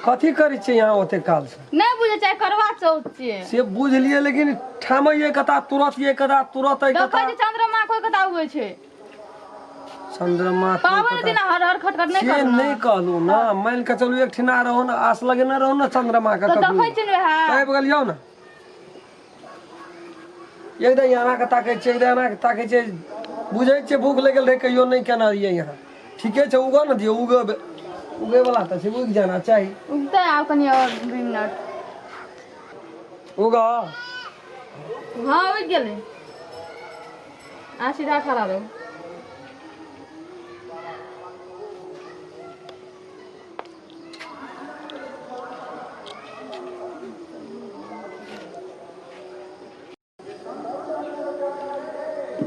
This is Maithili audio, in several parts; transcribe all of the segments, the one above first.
कथी करै छियै यहाँ ओते काल से? नहि बुझै छै, करवा चौथ छियै। से बुझलियै, लेकिन ठामै ये कता तुरत, ये कता तुरत अइ देखै कता छै चंद्रमा कोई कता उगै छै। चंद्रमा कोइ पाबनि कता दिन हर हर खटखट नहि से करू नहि ने। कहलहुँ ने, मानि कऽ चलू एक ठिना रहू ने, आस लगेने रहू ने चंद्रमा के तऽ कखनो। देखै छियै ने वएह। आबि गेलियौ ने, एक दिन एना के ताकै छियै, एक दिन एना के ताकै छियै। बुझै छियै भूख लागि गेल रहै, कहियो नहि केने रहियै यहाँ। ठीके छै, उगऽ ने दियौ, उगऽ उगै वाला तऽ छै, उगि जाना चाही। उगतै आब कनि आओर 2 मिनट। उगऽ। हँ, उगि गेलै। अहाँ सीधा खड़ा रहू।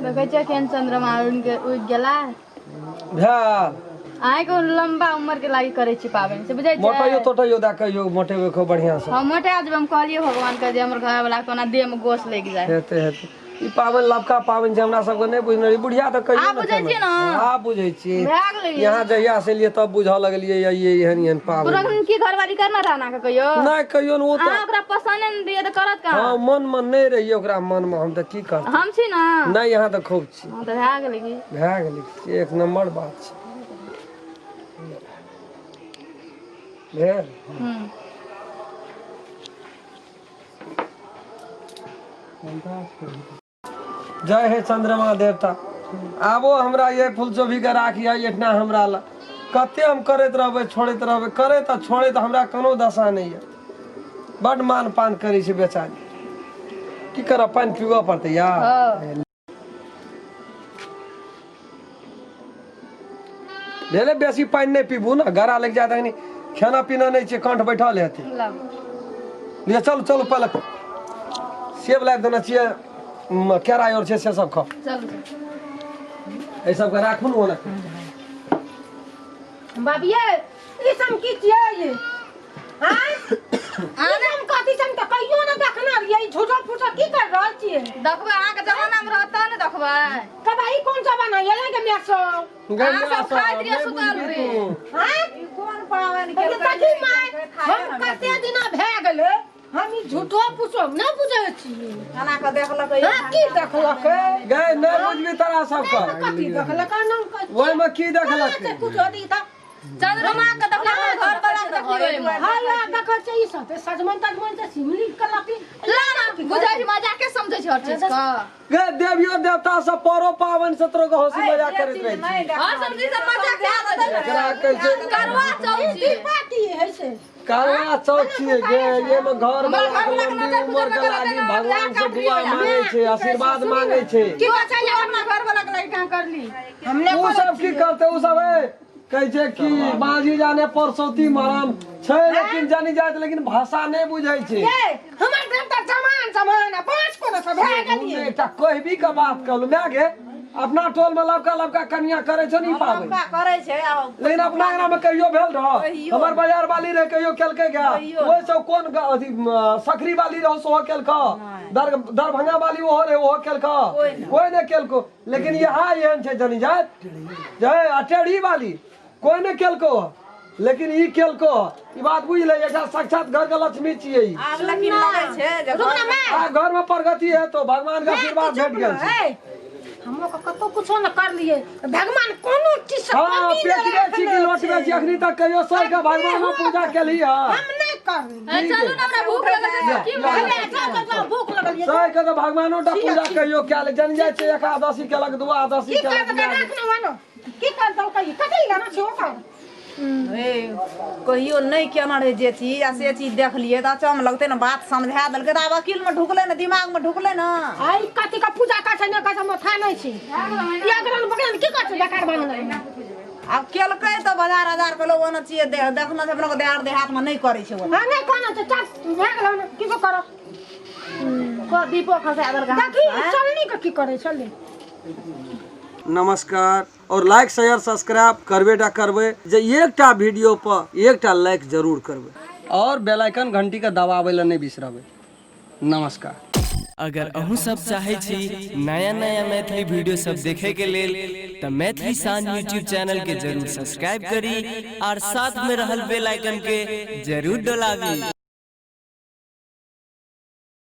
देखै छियै केहन चंद्रमा उगि गेलै। भेल। अहाँके लम्बा उम्र के लागी करै छी पाबनि, से बुझै छियै? मोटैयो तोटैयो दए कहियो, मोटेबै खूब बढ़िआँ से। हम मोटा जेबै। हम कहलियै भगवान के जे हमर घर वाला कोना देह में गोश लागि जाय। हेतै, हेतै। ई पाबनि लबका पाबनि छै, हमरा सबके नहि बुझने रही। बुढ़िया तऽ कहियो आब ने बुझै छियै ने? आब बुझै छियै। भए गेलै। यहाँ जहिया से एलियै तब बुझऽ लगलियै ये एहन एहन पाबनि। पुरखन की घरवाली करना रहना के कहियो? नहि, कहियो ने। ओ तऽ अहाँ ओकरा पसंद नहि दियै तऽ करत कहाँ? हँ, मन मे नहि रहियै ओकरा मन मे, हम तऽ की करतै। हम छी ने। नहि, यहाँ तऽ खूब छी। हँ, तऽ भए गेलै की। भए गेलै, एक नम्बर बात छै। भेल। जय हे चंद्रमा देवता, आबो हमरा ये फुलचोभी के राखी है एतना हमरा ला। कते हम करैत रहबै, छोड़ैत रहबै, करैत आ छोड़ैत, हमरा कोनो दशा नहि यऽ। बड मान पान करै छै बेचारी। की करब, पानि पीबऽ पड़तै यार। हँ। भेलै, बेसी पानि नहि पीबू ने, गरा लागि जायत। अखनी खाना पीना नहि छै, कंठ बैठल हेतै। लाउ। लिअ, चलू चलू, पहिले सेब लाबि देने छियै, केरा आओर छै, से सब खाउ। चलू। एहि सबके राखू ने ओना। बाबिये, ई सब की छियै? आँय, ई सब कथी छै? हम तऽ कहियो ने देखने रहियै। ई झूठो फूठो की कर रहल छियै? देखबै, अहाँके जमाना मे रहत तहन ने देखबै। कबा ई कोन जमाना एलै के माय सब? अहाँ सब खाइत रहियै, सुतल रहियै। आँय, ई कोन पाबनि तऽ केलकै? कथी माय, हम कते दिना भए गेलै, हम ई झूठो फूसो नहि बुझै छियै। केना कऽ देखलकै? हँ, की देखलकै? गै, नहि बुझबी तोरा सबके। कथी देखलकै? ओहिमे की देखलकै? कुछो दी तऽ चंद्रमा के देखलक, घर वाला के देखलियै ओहिमे। हँ, या देखै छै ई सब सजमन तजमन से सिमली के लकड़ी। ला ना, बुझै छी, मजाके समझै छी हर चीज के। गे, देवियो देवता सब परो पाबनि से तोरो के हंसी मजाक करैत रहै छै। हर सब चीज से मजाक कए दै छै। एकरा कहै छै करवा चौथ छियै। दीपा की है से? करवा चौथ छियै गे, एहिमे घर हमर वाला के घरवला के लंबी नजर उम्र गुजर के करतै लागी ने, भगवान से काट दुआ लियौ। मांगे छै, आशीर्वाद मांगे छै। की कहै छै अपना घर वाला के लागि कहाँ करली? उ सब की करतै? उ सब ए कहै छै कि बाजी जाने परसौती मरम छै, लेकिन जानी जाइत, लेकिन भाषा नहि बुझै छै। ए, हमर देवता जमान जमान आ पाँच कोना से भए गेलियै। एकटा कहबी के बात कहलहुँ माय गे, अपना टोल में लबका लबका कनिया करे छौ नी पाबनि? लबका करै छै आ लेकिन अपना अंगना में कहियो भेल रह? कहियो। हमर बाजार वाली रहे, कहियो केलकै गे? कहियो। ओहि सब कोन अथी सकरी वाली रहो, सेहो केलक। दरभंगा वाली ओहो रहे, ओहो केलक। कोइ नहि। कोइ नहि केलको। लेकिन यहाँ एहन छै जनी जात जय आ टेढ़ी वाली कोइ नहि केलको, लेकिन ई केलको। ई बात बुझ ले, एकरा साक्षात घर के लक्ष्मी छियै ई। आब लेकिन लगै छै जे रुक ना माय। आ घर में प्रगति है तो भगवान के आशीर्वाद भेट गेल छै। ए, हमरो के कतौ कुछो न कर लिए, भगवान कोनो चीज से हाँ, कमी नहि पेटबे छी कि रखने लोटबे छी? छै। अखनी तक कहियो सही के भगवान में पूजा केली है? हम नहि करली। ए, चलू ने, हमरा भूख लगल छै, की या, भऽ अरे, जाओ जाओ जाओ, भूख लगल ये। सही के तऽ भगवानो टा पूजा कहियो कए ले जन जाइ छै, एकादशी केलक, द्वादशी की कर केलक। देलकै? राख ना मानो की कर देलकै? कथी गाना छै ओकर? हे, कहियो नहि केना रहै जे चीज आ से चीज देखलियै तऽ अचम लगतै ने। बात समझा देलकै तऽ आब अकिलमे ढुकलै ने, दिमागमे ढुकलै ने। आई कथी का पूजा कर छै? ने कर छै, माथा नहि छै। ई अगरन बगरन की कर छै? बेकार मांगना। आब केलकै तऽ बाजार हजार के लोग ओना छियै, देखना छै अपना देहात देहातमे नहि करै छै ओना। हां, नहि कोना छै। चल, भए गेल ने, की करो? दीपो खसा देलकै। देखी चलनी के की करै छलै। नमस्कार, और लाइक शेयर सब्सक्राइब करबे टा करबै, जे एकटा वीडियो पर एकटा लाइक जरूर करबै और बेल आइकन घंटी के दबाबै लए नहि बिसरबै। नमस्कार। अगर अहूँ सब चाहै छी नया नया मैथिली वीडियो सब देखे के लेल तऽ मैथिली शान यूट्यूब चैनल के जरूर सब्सक्राइब करी और साथ में रहल बेल आइकन के जरूर डोलाबी।